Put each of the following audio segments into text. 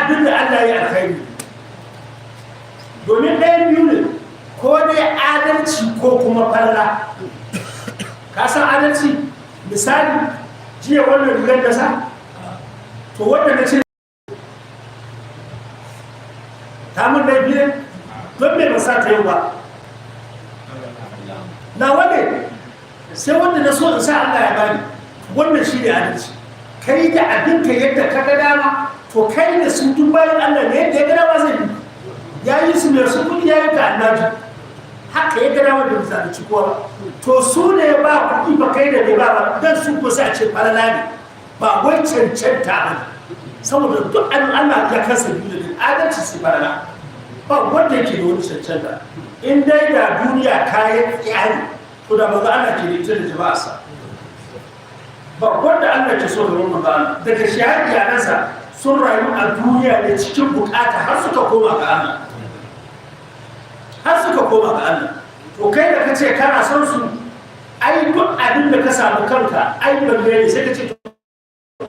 abin da Allah ya alkhairi. Domin ɗayan biyu ne, ko dai adalci ko kuma falala. Ka san adalci? Misali, jiya wannan rigar da sa, to wanda na ce ta mun laifi ne? Don me ba sa ta yau ba? Na wane sai wanda na so in sa Allah ya bani. Wannan shi ne adalci. Kai da abinka yadda ka ga dama. To kai da su duk bayan Allah ne, yadda ya ga dama zai yi. Ya yi su mai su kudi, ya yi ka annabi, haka ya ga dama da zalunci kowa ba. To su ne ba kuɗi ba, kai da bai ba ba, dan su ko sai a ce falala ne, ba wai cancanta ba ne. Saboda duk an Allah ya kasa biyu da adalci sai falala, ba wanda yake da wani cancanta. In dai da duniya kayan tsari, to da manzo Allah ke da ita da jama'arsa. Ba wanda Allah ke so da manzo Allah daga shi har iyalansa sun rayu a duniya ne cikin bukata har suka koma ga Allah, har suka koma ga Allah. To kai da kace kana son su, ai duk abin da ka samu kanka ai balle ne, sai ka ce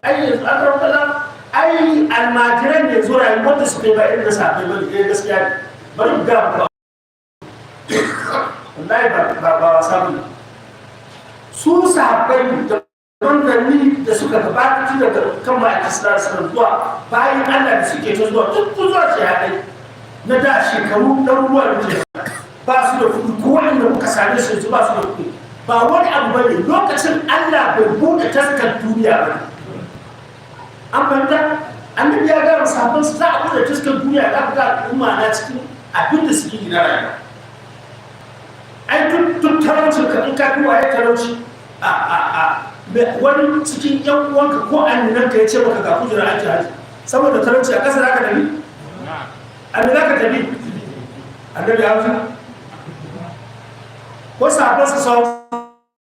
ai yanzu an rawa, ai almajiran yanzu rayuwar da suka yi ba irin da sahabbai ba ne. Gaskiya ne. Bari mu ga muku, wallahi ba wasa bane. Su sahabbai da manzanni da suka gabata, tun daga kan ma'aikin sallallahu zuwa bayan Allah da suke ta zuwa duk zuwa shahadai na da, shekaru ɗaruruwa da ke ba su da kuɗi, ko waɗanda muka same su yanzu ba su da kuɗi, ba wani abu bane, lokacin Allah bai buɗe taskar duniya ba ne. An fahimta? Annabi ya gaya sahabban su za a buɗe taskar duniya, za ku ga al'umma na cikin abin da suke yi na rayuwa. Ai duk talaucin ka, in ka fi waye talauci, a wani cikin yan uwanka ko aminanka ya ce maka ga kujera aiki haji, saboda talauci a ƙasa za ka tafi? A me za ka tafi? Annabi ya wuce ko sahabban su sau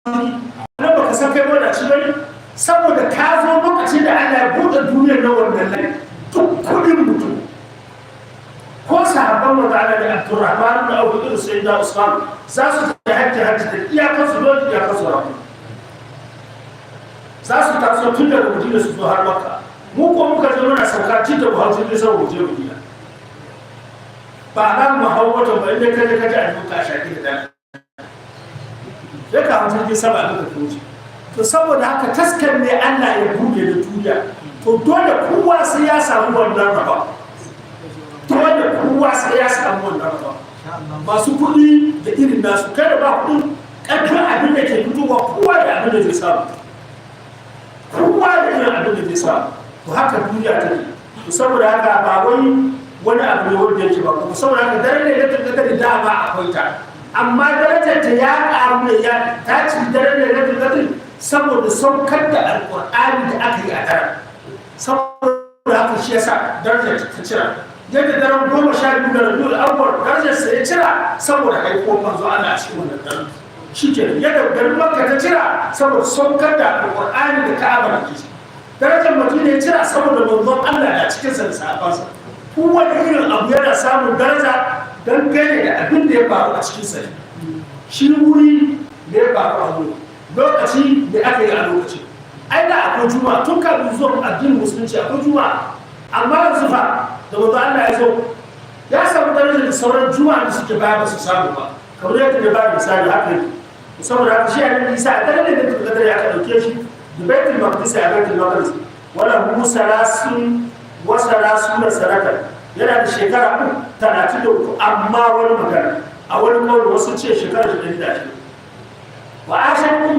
nan, baka san kai mawadaci ba ne, saboda ka zo lokacin da Allah ya buɗe duniyar na wannan lai. Duk kuɗin mutum, ko sahabban manzo Allah da Abdurrahman ibn Auf, irin Sayyidina Usman, za su tafi hajji, hajji da iyakar su dole, iyakar su rabu, za su taso tun daga Madina su zo har Makka. Mu ko muka je muna sauka tun da Buhari jirgin sama mu je Madina, ba nan mu hau wata ba. Inda kaje kaje a duka shaki da dana, sai ka hau jirgin sama a duka wuce. To saboda haka taskar ne Allah ya buɗe da duniya, to dole kowa sai ya samu wannan raba, dole kowa sai ya samu wannan raba. Masu kuɗi da irin nasu, kada ba kuɗin ƙarfin abin da ke fitowa, kowa da abin da zai samu, kowa da irin abin da zai samu. To haka duniya take. To saboda haka ba wai wani abu ne wanda yake ba kuma. Saboda haka daren Lailatul Qadr dama akwai ta, amma darajar ta ya karu ne, ya ta ci daren Lailatul Qadr saboda saukar da Alqur'ani da aka yi a daren. Saboda haka shi yasa darajar ta cira. Yadda daren 12 da Rabiul Awwal darajar sa ya cira saboda haihuwar manzo Allah a cikin wannan daren, shi ke yadda garin Makka ta cira saboda saukar da Alqur'ani da Ka'aba da ke darajar Madina ya cira saboda manzon Allah da cikinsa da sahabbansa. Kowane irin abu yana samun daraja dangane da abin da ya faru a cikinsa ne. Shi wuri da ya faru a wuri, lokaci da aka yi a lokaci. Ai da akwai Juma'a tun kafin zuwan addinin Musulunci, akwai Juma'a, amma yanzu fa da manzo Allah ya zo ya samu darajar da sauran Juma'a da suke baya ba su samu ba, kamar yadda da ba misali haka yake. Saboda haka shi Annabi Isa a daren da ta ya aka dauke shi da Baitul Maqdis, a Baitul Maqdis. Wala hu 33 sanatan, yana da shekara 33. Amma wani magana a wani kawai wasu ce shekara 120. Wa ashan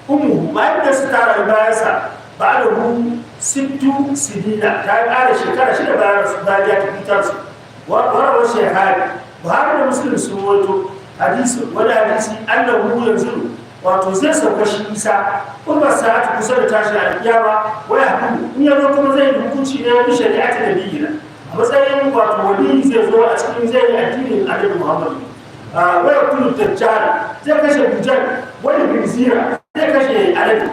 ummu, mahaifiyarsa ta rayu bayansa ba da hu 6 sinina, ta ƙara shekara 6 bayan su, bayan ya tafi tarsu. Warawar shekari Buhari da Muslim sun wato hadisi, wani hadisi, annahu yanzu wato zai sauka shi Isa kuma sa'atu, kusa da tashi alkiyama. Waya hukumu in ya zo kuma zai yi hukunci ne bi shari'ati da biyina, a matsayin wato wali zai zo a cikin, zai yi addinin Annabi Muhammad. Waya kullu Dajjal, zai kashe Dajjal, wani binzira zai kashe alade,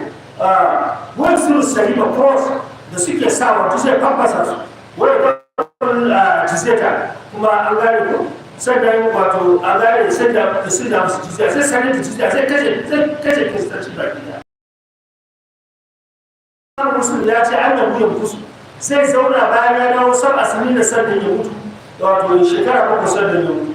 wani suru saliba, cross da suke sa, wato zai fafasa su, wani jizyata kuma, an gane ko? Sannan wato a gane sai da su da musu jizya, zai sanar da jizya, zai kashe Kiristanci baki ɗaya. Musulun ya ce an yabu yankusu zai zauna bayan ya dawo 7 sinin. Madina sannan ya mutu, wato shekara 7 sannan ya mutu.